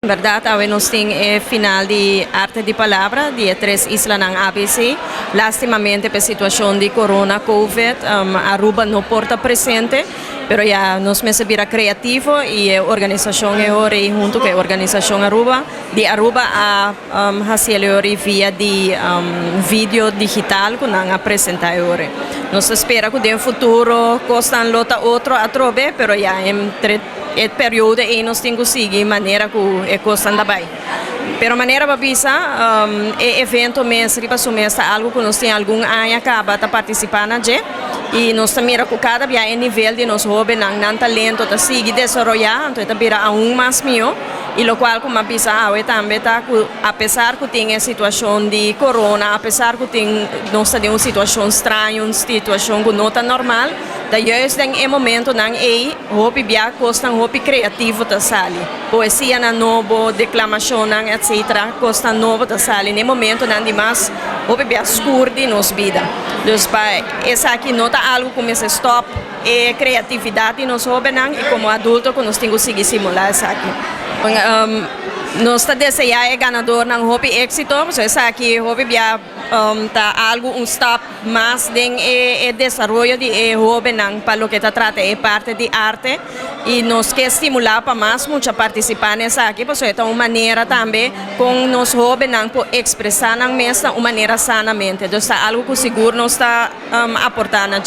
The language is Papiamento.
Berdad, awe nos tin e final di Arte di Palabra di e tres islanan ABC. Lastimamente, pa e situacion di corona COVID, Aruba no por ta presente, pero ya nos mester bira creativo y e organisacion e ora hunto cu e organisacion Aruba, di Aruba a haci e via di video digital cu nan a presenta e ora. Nos ta spera cu den futuro cosnan lo ta otro atrobe, pero ya entre e periodo ey nos tin cu sigui manera cu e cosnan ta bay. Pero manera bo a bisa, e evento mes riba su mes ta algo cu nos tin algun aña caba ta participa na dje y nos ta mira cu cada dia e nivel di nos hobennan, nan talento ta sigui desaroya, anto ta bira aun mas miho y locual cu mi a bisa awe tambe ta cu apesar cu tin e situacion di corona, apesar cu tin nos ta den un situacion straño, un situacion cu no ta normal, ta juist den e momentonan ey hopi bia cosnan hopi creativo ta sali. Poesianan nobo, declamacionnan, etc. Cosnan nobo ta sali den momentonan di mas hopi bia scur di nos bida. Dus pa esaki no ta algo cu mester stop e creatividad di nos hobennan y como adulto cu nos tin cu sigui stimula esaki. Nos ta desea e ganadornan hopi exito, so esaki hopi bia ta algo un stap mas den e desaroyo di e hobennan pa loke ta trata e parti di arte y nos kier stimula pa mas mucha participa den esaki, pasobra ta un manera tambe cu nos hobennan por expresa nan mes di un manera sanamente. Anto, ta algo cu sigur nos ta aportando.